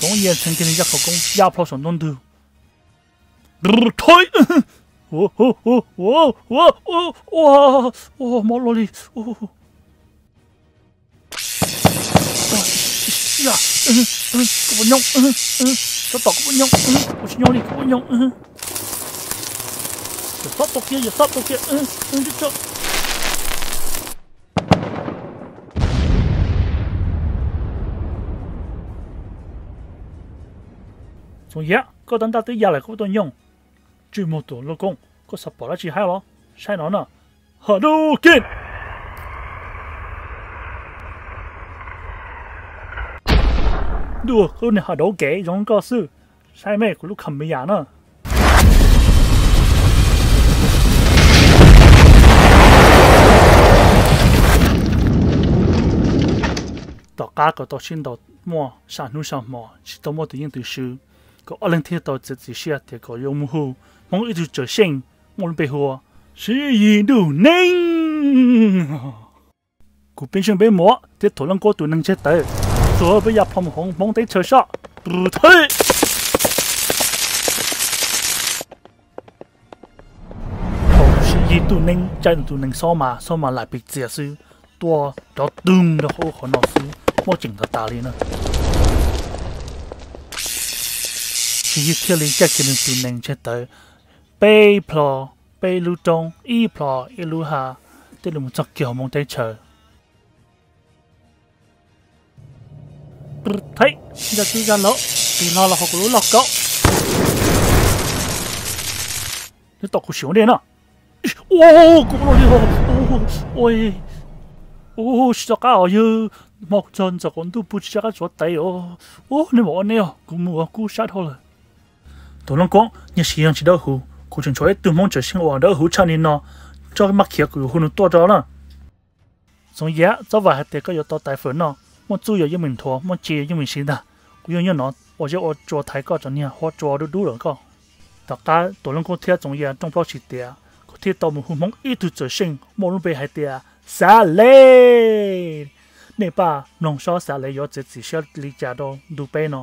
Txoov Yaj txheev kiag nws yaj khawv koob ya plho saum nruab ntug. Mob luaj li. Koj puas nyob? Tab tom koj puas nyob? Ua tsis nyob li koj puas nyob? Yog xob tau kiag, yog xob tau kiag. Txoov Yaj, koj tab ntaj twb ya lawm koj tuaj nyob. Tswj muag Tuam Looj Koob, koj xav pom dab tsi haib los? Saib no na. Hav dub kev. Dua, koj lub niag hav dub kev zoo koj xwb. Saib me kuv lub kham me yam na. Tom qab kom tau sib ntaus muaj sam hnub sam hmo tsis tau muaj tus yeej tus swb, kom ob leeg thiaj tau txiav txim siab tias kom yuav mus hu Hmoob ib tug txawm seej muaj lub npe hu ua Siv Yis Ntuj Neeb. Kuv peb zeej peb muam thiab Tuam Looj Koob tus neeg ntseg tawv, tsuas peb ya plho mus hauv Hmoob teb chaws soj. Rwg thwj. Thaum Siv Yis Ntuj Neeb caij tus neeg xob mas xob mas lam pis txias xwb, tuaj rov tug rau qhov ub qhov no xwb muaj tseem tas tas li na. Siv Yis thiaj li caij kiag nws tus neeg ntseg tawv, peb plho peb lub roob, ib plho ib lub hav, thiaj li mus txog kiag hauv Hmoob teb chaws. Theib, zaj tswb zaj laug, tis no los hauv kuv lub lauj kaub. Neb tom kuv sim ua dej no. Ua kuv ua li, ua tsis tau qab os yawg, hmo txog ntxawm qaum ntuj pw tsis tau qab tsuav tes os. Ua nej mam ua nej os, kuv mus ua kub sab dhau lawm. Tuam Looj Koob, nyaj Siv Yis tsis dawb huv, kuv tseem tshuav ib tug Hmoob txawm seej uas dawb huv tshaj li no, tso maj khiav kuv yuav hu nws tuaj rau na. Txoov Yaj, txhob vam hais tias koj yuav tau tais fawm noj, muaj txuj yog yeej meem nthuav, muaj tsi yog yeej meem siv ntag. Kuv yog nyob no ua zeb ua tsua thaiv koj cov niag huab tsua dub dub lawm koj. Tom qab Tuam Looj Koob thiab Txoov Yaj rooj plaub tsis tiav, kuv thiaj tau mus hu Hmoob ib tug txawm seej muaj lub npe hais tias Xav Lev. Nej pab mloog saib Xav Lev yuav txiav txim siab li cas rau ntu peb no.